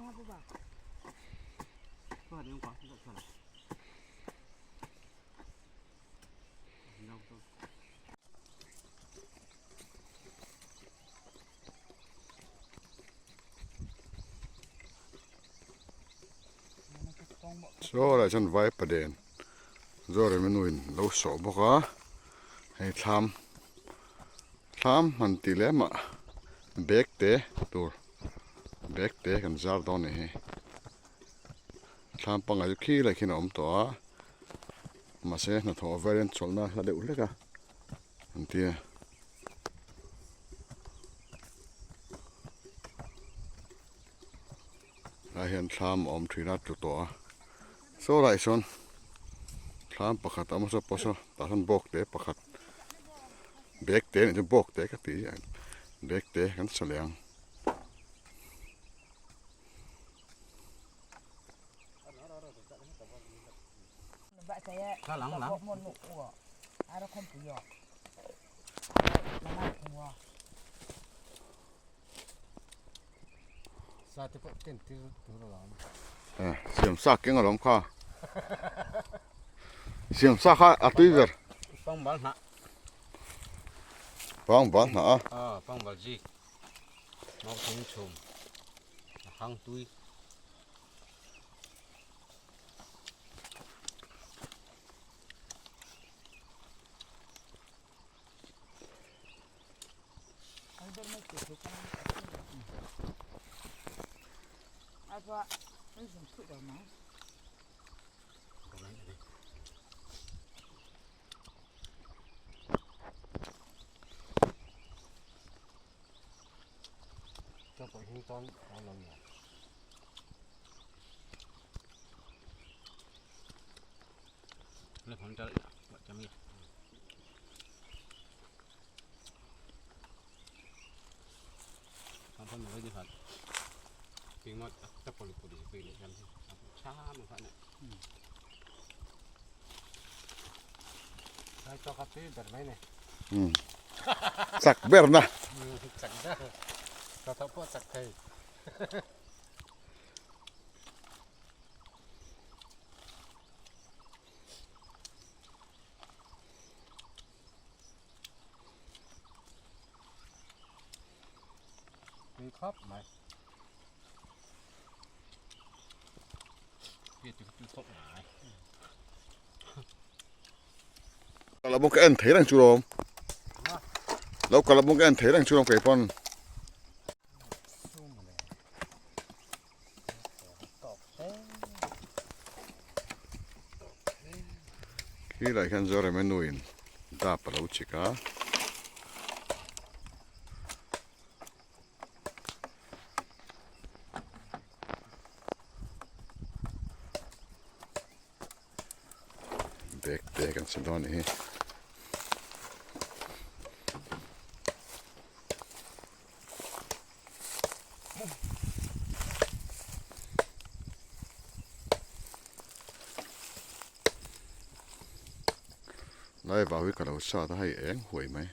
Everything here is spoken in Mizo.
Saw lai chuan vai paden Zorema nuin lo sawh bawk a hei thlam thlam han tih lem ah bag te tur bag te kan zar dawn a nih hi thlam pangngai chu khi lai khian a awm tawh a mahse hnathawh variant chawlhna hla deuh hlek a an ti a. Lai hian thlam a awm thin a tlu tawh a saw laiah sawn thlam pakhat a awm a saw pawh saw tah sawn bawk te pakhat bag te anih chu bawk te ka ti a bag te kan sa leh ang. Siam sa keng alawm kha siam sa kha a tui ber pangbal hnah pangbal hnah a a pangbal zik mau thing chhum a hang tui Chak ber na. Kal bawk ka en thei reng chu lawm lo kal bawk ka en thei reng chu lawm kei pawn. Khilai khian Zorema nuin dap a lo chik a. Bag te kan sa dawn a nih hi. Lai vau hi ka lo sat a hei eng huai mai.